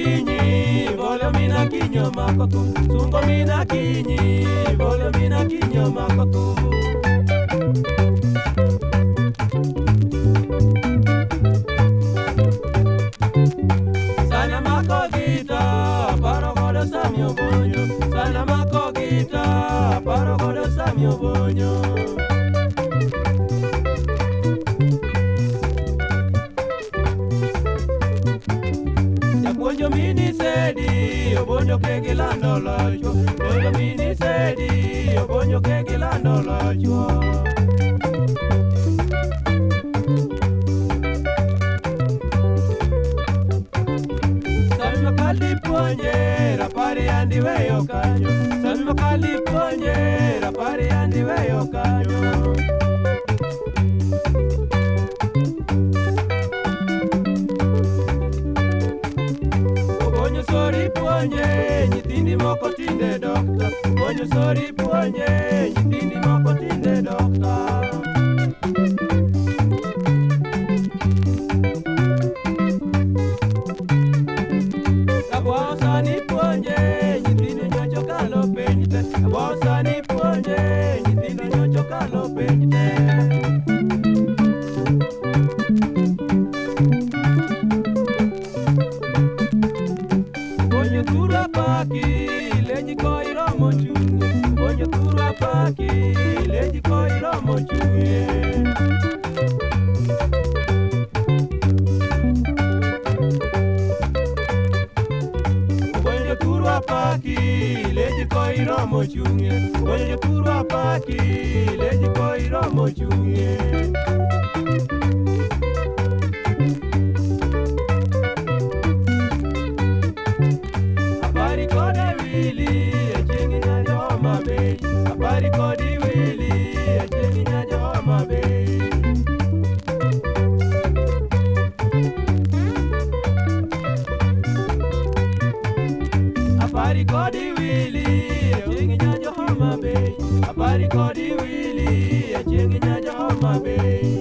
kinyi, voglio mina kinyo mako thum. Sungo mina kinyi, voglio mina kinyo mako thum. Sana mako gita, paro godo Sami Obonyo. Sana mako gita, paro godo Sami Obonyo. Japuonjo mini sedi, Obonyo kegi lando locho. Japuonjo mini sedi, Obonyo kegi lando locho. Sami makali puonje, rapari andi weyo kanyo. Sami makali puonje, rapari andi weyo kanyo. Obonyo sori puonje, nyithindi moko tinde dokta. Obonyo sori puonje, nyithindi moko tinde dokta. Rabwa sani puonje, nyithindi nyocho kalo penj te. Rabwa sani puonje, nyithindi nyocho kalo penj te. Obonyo thurwa paki, leji ko iromo chung'ie. Obonyo thurwa paki, leji ko iromo chung'ie. Obonyo thurwa paki, leji ko iromo chung'ie. Obonyo thurwa paki, leji ko iromo chung'ie. Habari kode wili, achieng' nyajo Homa Bay. Habari kodi wili, achieng' nyajo Homa Bay. Habari kodi wili, achieng' nyajo Homa Bay. Habari kodi wili, achieng' nyajo Homa Bay.